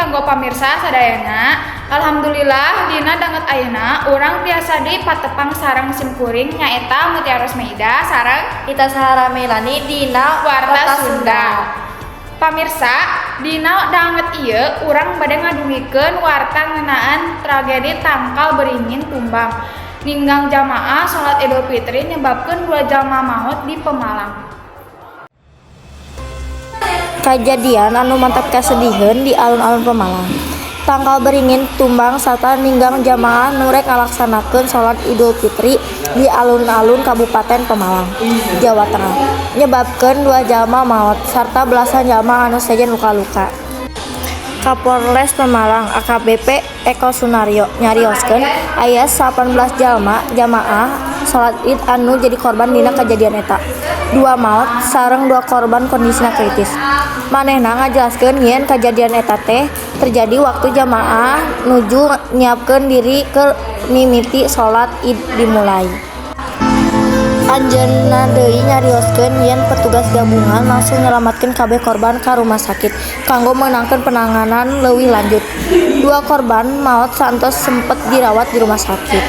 kanggo pamirsa sadayana. Alhamdulillah, dina danget ayeuna urang tiasa deui patepang sareng simkuring, nyaeta Mutia Rosmaida sareng Ita Sahara Melani dina Warta Sunda. Pamirsa, dina danget ieu urang bade ngadugikeun warta ngeunaan tragedi tangkal beringin tumbang ninggang jamaah salat Idul Fitri, nyebabkeun dua jalma maot di Pemalang. Kajadian anu mantap kasediheun di alun-alun Pemalang. Tangkal beringin tumbang sarta ninggang jamaah nu rek ngalaksanakeun salat Idul Fitri di alun-alun Kabupaten Pemalang, Jawa Tengah. Nyebabkeun dua jalma maot sarta belasan jalma anu sejen luka-luka. Kapolres Pemalang AKBP Eko Sunaryo nyarioskeun aya 18 jalma jamaah salat Id anu jadi korban dina kajadian eta. Dua maot sareng dua korban kondisina kritis. Manehna ngajelaskeun yen kajadian eta teh terjadi waktu jamaah nuju nyiapkeun diri keur mimiti salat Id dimulai. Anjeunna deui nyarioskeun yen petugas gabungan langsung nyalametkeun kabeh korban ka rumah sakit kanggo meunangkeun penanganan leuwih lanjut. Dua korban maot saentos sempet dirawat di rumah sakit.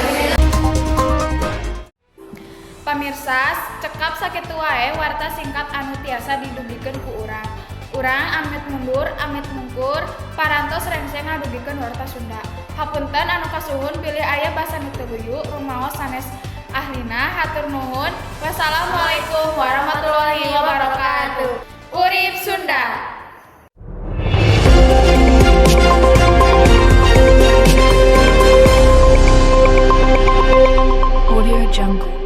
Pamirsa, cekap sakitu wae warta singkat anu tiasa didugikeun ku urang. Urang amit mundur, amit mungkur, parantos rengse ngadugikeun Warta Sunda. Hapunten anu kasuhun bilih aya basa nu teu luyu, rumaos sanes ahlina, hatur nuhun. Wassalamualaikum warahmatullahi wabarakatuh. Urip Sunda. Audio Jungle.